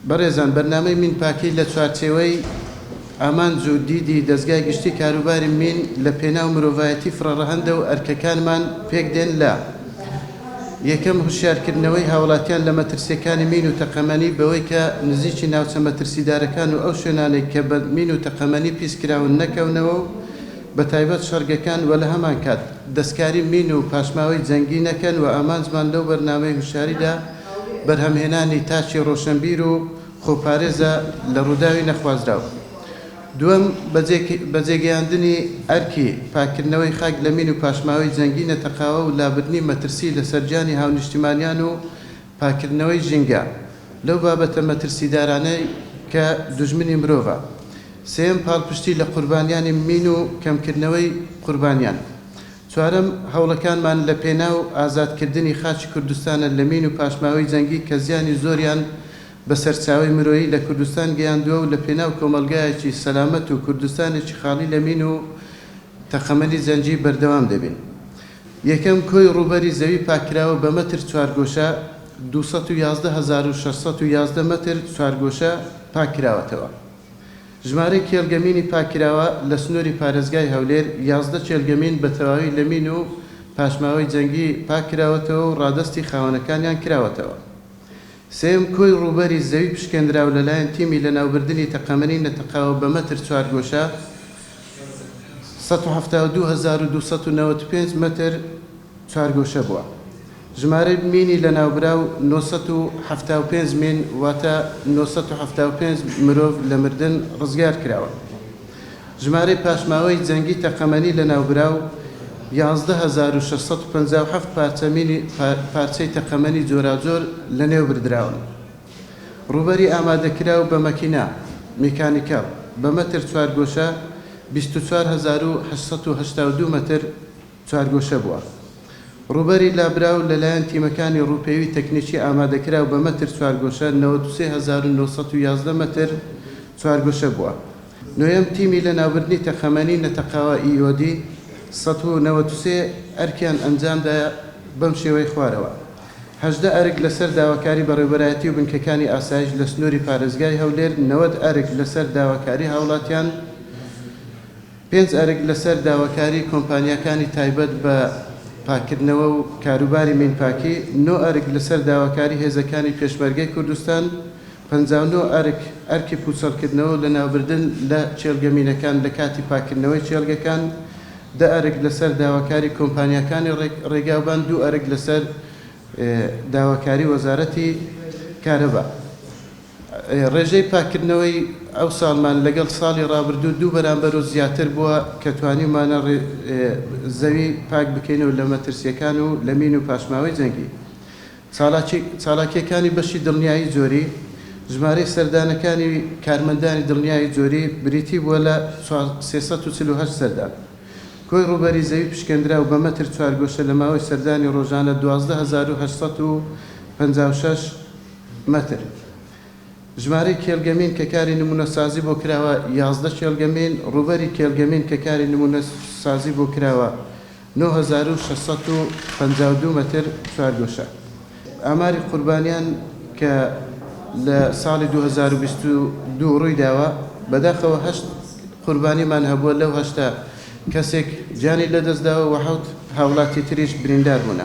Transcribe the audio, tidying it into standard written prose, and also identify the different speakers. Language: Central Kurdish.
Speaker 1: بەڕێزان بەرنامەی مین پاکی لە چوارچێوەی ئامانج و دیدی دەزگای گشتی کاروباری مین لە پێناو مرۆڤایەتی فرەڕەهەندە و ئەرکەکانمان پێکدێن لە، یەکەم، هوشیارکردنەوەی هاوڵاتیان لە مەترسیەکانی مین و تەقەمەنی بەوەی کە نزیکی ناوچە مەترسیدارەکان و ئەو شوێنانەی کە بە مین و تەقەمەنی پیس کراون نەکەونەوە و بەتایبەت شەڕگەکان وە لەهەمانکات دەستکاری مین و پاشماوەی جەنگی نەکەن وە ئامانجمان لەو بەرنامەی هوشیاریدا بەرهەمهێنانی تاکی ڕۆشنبیر و خۆپارێزە لە ڕووداوی نەخوازراو. دووەم، بەجێگەیاندنی ئەرکی پاککردنەوەی خاک لە مین و پاشماوەی جەنگی نەتەقاوە و لابردنی مەترسی لەسەر گیانی هاونیشتیمانیان و پاککردنەوەی ژینگە لەو بابەتە مەترسیدارانەی کە دوژمنی مرۆڤە. سێیەم، پاڵپشتی لە قوربانیانی مین و کەمکردنەوەی قوربانیان. چوارەم، هەوڵەکانمان لە پێناو ئازادکردنی خاکی کوردستانە لە مین و پاشماوەی جەنگی کە زیانی زۆریان بە سەرچاوەی مرۆیی لە کوردستان گەیاندووە و لە پێناو کۆمەڵگایەکی سەلامەت و کوردستانێکی خاڵی لە مین و تەقەمەنی جەنگی بەردەوام دەبین. یەکەم، کۆی ڕووبەری زەوی پاککراوە بە مەتر چوارگۆشە 211611 مەتر چوارگۆشە پاککراوەتەوە. ژمارەی کێڵگە مینی پاککراوە لە سنووری پارێزگای هەولێر، 11 کێڵگە مین بە تەواوی لە مین و پاشماوەی جەنگی پاککراوەتەوە و ڕادەستی خاوەنەکانیان کراوەتەوە. سێیەم، کۆی ڕووبەری زەوی پشکێندراو لەلایەن تیمی لەناوبردنی تەقەمەنی نەتەقاوە بە مەتر چوارگۆشە 172295 مەتر چوارگۆشە بووە. ژمارەی مینی لەناوبراو 975 مین واتە 975 مرۆڤ لە مردن ڕزگار کراون. ژمارەی پاشماوەی جەنگی تەقەمەنی لەناوبراو 11657 پارچە مینی پارچەی تەقەمەنی جۆراوجۆر لەنێوبردراون. ڕووبەری ئامادەکراو بە مەکینە، میکانیکەڵ، بە مەتر چوارگۆشە 24882 مەتر چوارگۆشە بووە. ڕووبەری لابراو لەلایەن تیمەکانی ڕووپێوی تەکنیکی ئامادەکراو بە مەتر چوارگۆشە 93911 مەتر چوارگۆشە بووە. نۆیەم، تیمی لەناوبردنی تەقەمەنی نەتەقاوە EOD 193 ئەرکیان ئەنجامدا بەم شێوەی خوارەوە، 18 ئەرک لەسەر داواکاری بەڕێوبەرایەتی و بنکەکانی ئاسایش لە سنووری پارێزگای هەولێر، 90 ئەرک لەسەر داواکاری هاوڵاتیان، پێنج ئەرک لەسەر داواکاری کۆمپانیاکانی تایبەت بە پاککردنەوە و کاروباری مینپاکی، نۆ ئەرک لەسەر داواکاری هێزەکانی پێشمەرگەی کوردستان، 59 ئەرک ئەرکی پووچەڵکردنەوە و لەناوبردن لە کێڵگە مینەکان لە کاتی پاککردنەوەی کێڵگەکان، 10 ئەرک لەسەر داواکاری کۆمپانیاکانی ڕێگاوبان، دوو ئەرک لەسەر داواکاری وەزارەتی کارەبا. ڕێژەی پاککردنەوەی ئەو ساڵمان لەگەڵ ساڵی ڕابردوو دوو بەرامبەر و زیاتر بووە کە توانیومانە زەوی پاک بکەینەوە لە مەترسییەکان و لە مین و پاشماوەی جەنگی. چالاکییەکانی بەشی دڵنیایی جۆری، ژمارەی سەردانەکانی کارمەندانی دڵنیایی جۆری بریتی بووە لە 348 سەردان. کۆی ڕووبەری زەوی پشکێندراو بە مەتر چوارگۆشە لە ماوەی سەردانی ڕۆژانە 12856 مەتر. ژمارەی کێڵگە مین کە کاری نموونەسازی بۆ کراوە 11 کێڵگە مین، ڕووبەری کێڵگە مین کە کاری نموونەسازی بۆ کراوە 9652 مەتر چوارگۆشە. ئاماری قوربانیان کە لە ساڵی 2022 ڕوویداوە، بەداخەوە هەشت قوربانیمان هەبووە، لەو هەشتە کەسێک گیانی لەدەستداوە و حەوت هاوڵاتی تریش بریندار بوونە.